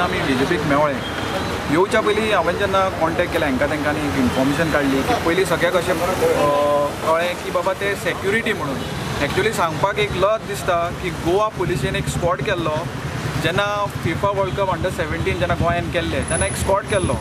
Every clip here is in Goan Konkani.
आमी डीजीपीक मेळ्ळे येवच्या पयलीं हांवें जेन्ना कॉन्टेक्ट केला हांकां तेंकांनी एक इन्फॉर्मेशन काडली की पयलीं सगळ्याक अशें कळ्ळें की बाबा ते सेक्युरिटी म्हणून एक्चुअली सांगपाक एक लज दिसता की गोवा पुलिशेन एक स्कॉड केल्लो जेन्ना फिफा वर्ल्ड कप अंडर 17 जेन्ना गोंयान केल्ले तेन्ना एक स्कॉड केल्लो.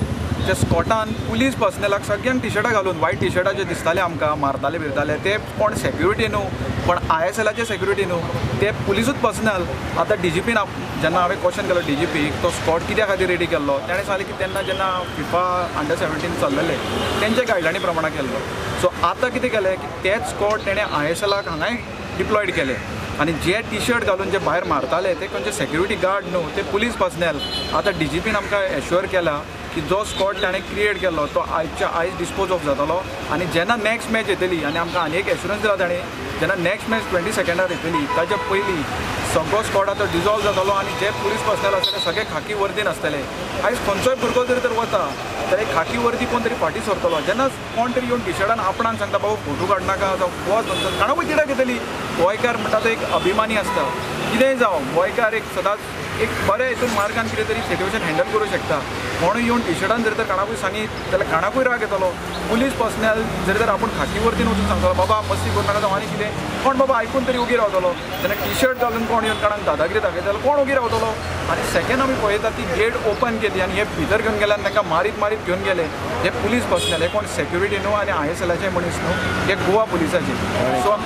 त्या स्कॉटान पुलीस पर्सनलाक सगळ्यांक टिशर्टां घालून वायट टिशर्टां जे दिसताले आमकां मारताले बिरताले ते कोण सेक्युरिटी न्हू पण ISLाचे सेक्युरिटी न्हू ते पुलिसूच पर्सनल. आतां डीजीपीन जेन्ना हांवें क्वेश्चन केलो डीजीपीक तो स्कॉट कित्या खातीर रेडी केल्लो ताणें सांगलें की तेन्ना जेन्ना फिफा अंडर 17 चल्लेले तेंच्या गायडलायनी प्रमाणे केल्लो. सो आतां कितें केलें की तेच स्कॉट तेणें ISLाक हांगाय डिप्लॉयड केले आनी जे टिशर्ट घालून जे भायर मारताले ते खंयचे सेक्युरिटी गार्ड न्हू ते पुलीस पर्सनल. आतां डीजीपीन आमकां एश्योर केला की जो स्कॉट ताणें क्रिएट केल्लो तो आयच्या आयज डिस्पोज ऑफ जातलो आनी जेन्ना नेक्स्ट मॅच येतली आनी आमकां आनी एक एश्योरन्स दिला ताणें जेन्ना नेक्स्ट मॅच 22 येतली ताच्या पयलीं सगळो स्कॉट आतां डिजॉल्व जातलो आनी जे पुलीस पर्सनल आसतले सगळे खाकी वर्दीन आसतले. आयज खंयचोय भुरगो जरी तर वता जाल्यार खाकी वर्दी कोण तरी फाटीं सरतलो जेन्ना कोण तरी येवन टिशर्टान आपणाक सांगता बाबा फोटो काडनाका जावं वच कोणाकूय तिडक येतली. गोंयकार म्हणटा तो एक अभिमानी आसता कितेंय जावं गोंयकार एक सदांच एक बऱ्या हितून मार्गान कितें तरी सिट्युएशन हँडल करूं शकता. कोणूय येवन टिशर्टान जर तर कोणाकूय सांगीत जाल्यार कोणाकूय राग येतलो. पुलीस पर्सनल जरी तर आपूण खाकी वर्दीन वचून सांगतलो बाबा मस्ती करूं नाका जावं आनी कितें कोण बाबा आयकून तरी उगी रावतलो. जेन्ना टिशर्ट घालून कोण येवन कोणाक दादागिरी दाखयता जाल्यार कोण उगी रावतलो. आनी सेकेंड आमी पळयता ती गेट ओपन केली आनी हे भितर घेवन गेले आनी तांकां मारीत मारीत घेवन गेले. हे पुलीस पर्सनल हे कोण सेक्युरिटी न्हू आनी ISLाचे मनीस न्हू हे गोवा पुलिसाचे. सो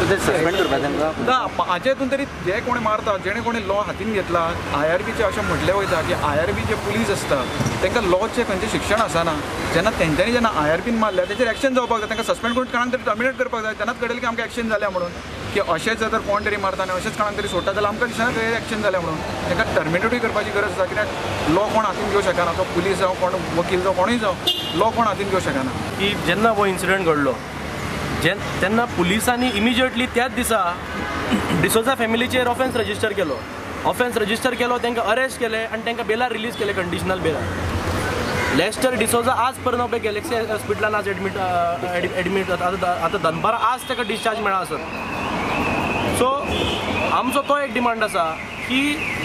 सस्पेंड करपा तांकां ना हाजे हितून तरी जे कोणी मारता जेणे कोणी लॉ हातीन घेतला IRBचे अशें म्हटलें वयता की IRB जे पुलीस आसता तांकां लॉचें खंयचें शिक्षण आसना जेन्ना तेंच्यांनी जेन्ना IRBन मारल्या तेचेर एक्शन जावपाक जाय तांकां सस्पेंड करून कोणाक तरी टर्मिनेट करपाक जाय तेन्नाच कळटलें की आमकां एक्शन जाल्या म्हणून की अशेंच जर कोण तरी मारता आनी अशेंच कोणाक तरी सोडटा जाल्यार आमकां दिसना खंय एक्शन जाल्या म्हणून तांकां टर्मिनेटूय करपाची गरज आसा कित्याक लॉ कोण हातीन घेवंक शकना तो पुलीस जावं कोण वकील जावं कोणूय जावं लॉ कोण हातीन घेवंक शकना. की जेन्ना हो इन्सिडंट घडलो तेन्ना पुलिसांनी इमिजिएटली त्याच दिसा डिसोजा फॅमिलीचेर ऑफेन्स रजिस्टर केलो. ऑफेन्स रजिस्टर केलो तांकां अरेस्ट केले आनी तांकां बेलार रिलीज केले कंडिशनल बेलार. लेस्टर डिसोजा आज पर्यंत पळय गॅलेक्सी हॉस्पिटलान आज एडमीट एडमीट आतां दनपारां आज ताका डिस्चार्ज मेळ्ळा आसत. सो आमचो तो एक डिमांड आसा की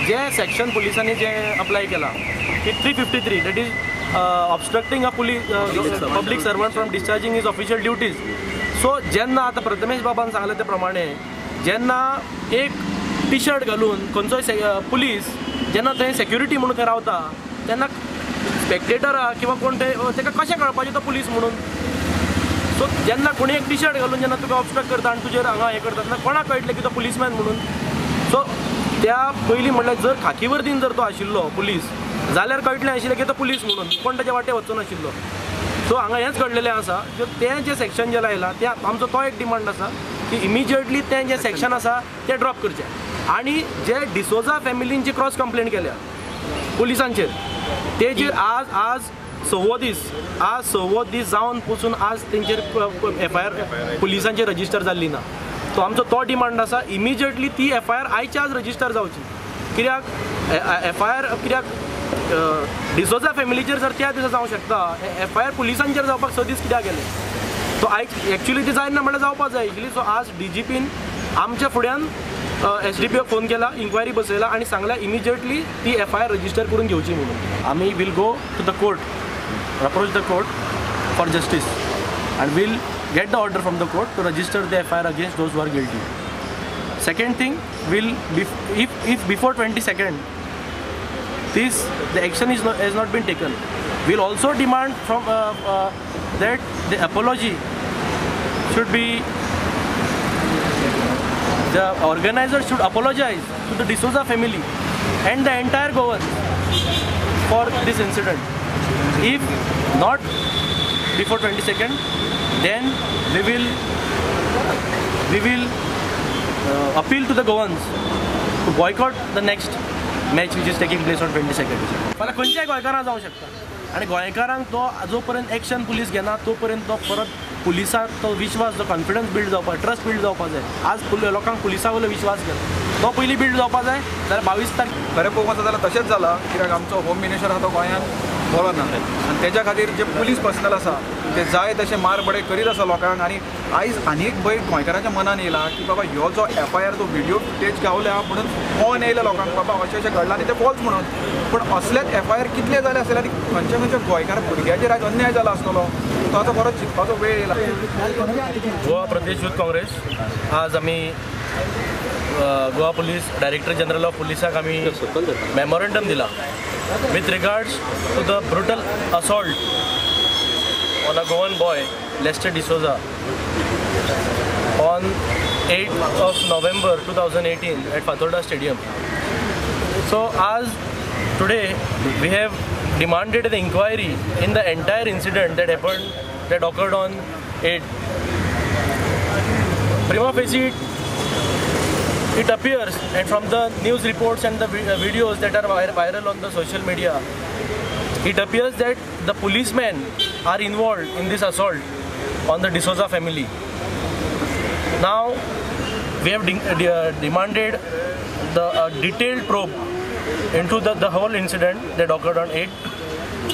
जे सेक्शन पुलिसांनी जे अप्लाय केला की 353 that is obstructing a police public servant from discharging his official duties. So जेन्ना आतां प्रथमेश बाबान सांगलें ते प्रमाणे जेन्ना एक टिशर्ट घालून खंयचोय पुलीस जेन्ना थंय सेक्युरिटी म्हणून थंय रावता तेन्ना स्पेक्टेटरा किंवा कोण ते ताका कशें कळपाचें तो पुलीस म्हणून. सो जेन्ना कोणी एक टिशर्ट घालून जेन्ना तुका ऑबस्ट्रक्ट करता आनी तुजेर हांगा हें करता तेन्ना कोणाक कळटलें की तो पुलीसमॅन म्हणून. सो त्या पयलीं म्हणल्यार जर खाकी वर्दीन जर तो आशिल्लो पुलीस जाल्यार कळटलें आशिल्लें की तो पुलीस म्हणून कोण ताच्या वाटे वचचो नाशिल्लो. सो हांगा हेंच घडलेलें आसा तें जें सेक्शन जें लायलां तें आमचो तो एक डिमांड आसा की इमिजिएटली तें जें सेक्शन आसा तें ड्रॉप करचें आनी जे डिसोजा फॅमिलीन जी क्रॉस कंप्लेन केल्या पुलिसांचेर तेजेर आज आज 6वो दीस आज 6वो दीस जावन पसून आज तेंचेर FIR पुलिसांचेर रजिस्टर जाल्ली ना. सो आमचो तो डिमांड आसा इमिजिएटली ती FIR आयच्या आज रजिस्टर जावची कित्याक FIR कित्याक डिसोजा फॅमिलीचेर जर त्या दिसा जावंक शकता FIR पुलिसांचेर जावपाक 6 दीस कित्याक गेले. सो आयज एक्चुअली ती जायना म्हणल्यार जावपाक जाय आशिल्ली. सो आज DGPन आमच्या फुड्यान SDPOक फोन केला इन्क्वायरी बसयला आनी सांगला इमिजिएटली ती FIR register करून घेवची म्हणून. आमी will go to the court approach the court for justice and will get the order from the court to register the FIR against those who are guilty. Second thing, will if before 22nd this the action is not, has not been taken, we'll also demand from that the apology should be, the organizer should apologize to the D'Souza family and the entire Goan for this incident. If not before 22nd, then we will appeal to the Goans to boycott the next match which is taking place on 22nd. फाल्यां खंयच्याय गोंयकारांक जावंक शकता आनी गोंयकारांक तो जो पर्यंत एक्शन पुलीस घेना तो पर्यंत तो परत पुलिसाक तो विश्वास जो कॉन्फिडन्स बिल्ड जावपाक ट्रस्ट बिल्ड जावपाक जाय. आज लोकांक पुलिसा वयलो विश्वास गेला तो पयलीं बिल्ड जावपाक जाय जाल्यार 22 तारखेर खरें पळोवंक वचत जाल्यार तशेंच जालां कित्याक आमचो होम मिनिस्टर आसा तो गोंयांत बरो ना. आनी तेज्या खातीर जे पुलीस पर्सनल आसा ते जाय तशें मारबडय करीत आसा लोकांक. आनी आयज आनी एक भंय गोंयकारांच्या मनान येयला की बाबा ह्यो जो एफ I R जो व्हिडियो फुटेज गावल्या म्हणून कोण येयला लोकांक बाबा अशें अशें घडलां आनी तें फॉल्स म्हणून, पूण असलेच एफ I R कितले जाले आसतले आनी खंयच्या खंयच्या गोंयकार भुरग्याचेर आयज अन्याय जाला आसतलो तो आतां बरो चिंतपाचो वेळ येयला. गोवा प्रदेश यूथ काँग्रेस आज आमी Goa police director general of पुलिसाक आमी मेमोरेंडम दिला with regards to the brutal assault on a Goan boy Lester D'Souza on 8th of November 2018 at Fatorda Stadium. So as today we have demanded an inquiry in the entire incident that happened, that occurred on 8. Prima facie it appears, and from the news reports and the videos that are viral on the social media, it appears that the policemen are involved in this assault on the D'Souza family. Now we have demanded the detailed probe into the whole incident that occurred on 8.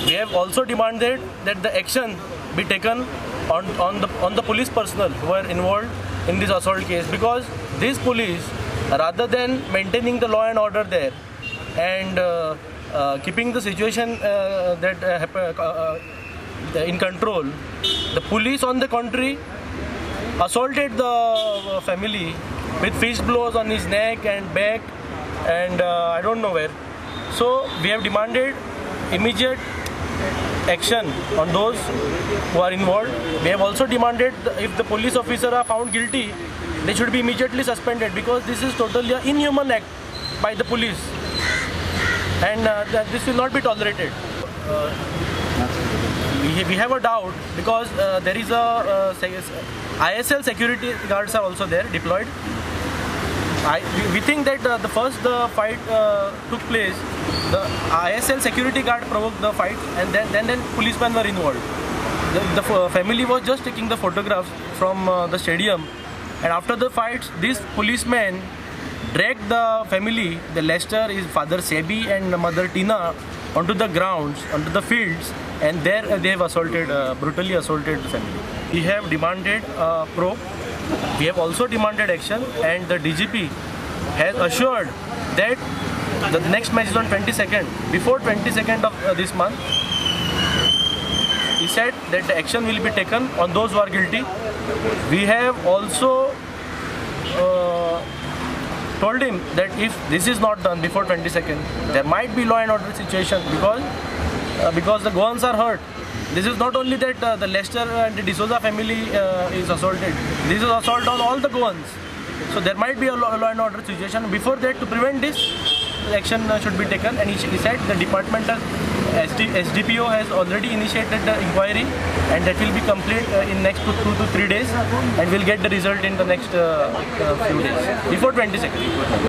We have also demanded that the action be taken on the police personnel who are involved in this assault case, because these police, rather than maintaining the law and order there and keeping the situation in control, the police on the contrary assaulted the family with fist blows on his neck and back and I don't know where. So we have demanded immediate action on those who are involved. We have also demanded if the police officer are found guilty, they should be immediately suspended, because this is totally an inhuman act by the police, and that this will not be tolerated. We have a doubt because there is a ISL security guards are also there deployed. We think that the first fight took place, the ISL security guard provoked the fight, and then policemen were involved. The family was just taking the photographs from the stadium, and after the fights, these policemen dragged the family, the Lester, his father Sebi and mother Tina, onto the grounds, onto the fields, and there they have assaulted, brutally assaulted the family. We have demanded a probe. We have also demanded action, and the DGP has assured that the next match is on 22nd. Before 22nd of this month, he said that the action will be taken on those who are guilty. We have also told him that if this is not done before 22nd, there might be law and order situation, because the Goans are hurt. This is not only that the Lester and the D'Souza family is assaulted. This is assault on all the Goans. So there might be a law and order situation. Before that, to prevent this, action should be taken. And he said the department has, SDPO has already initiated the inquiry, and that will be complete in next 2 to 3 days, and we'll get the result in the next few days, before 22nd.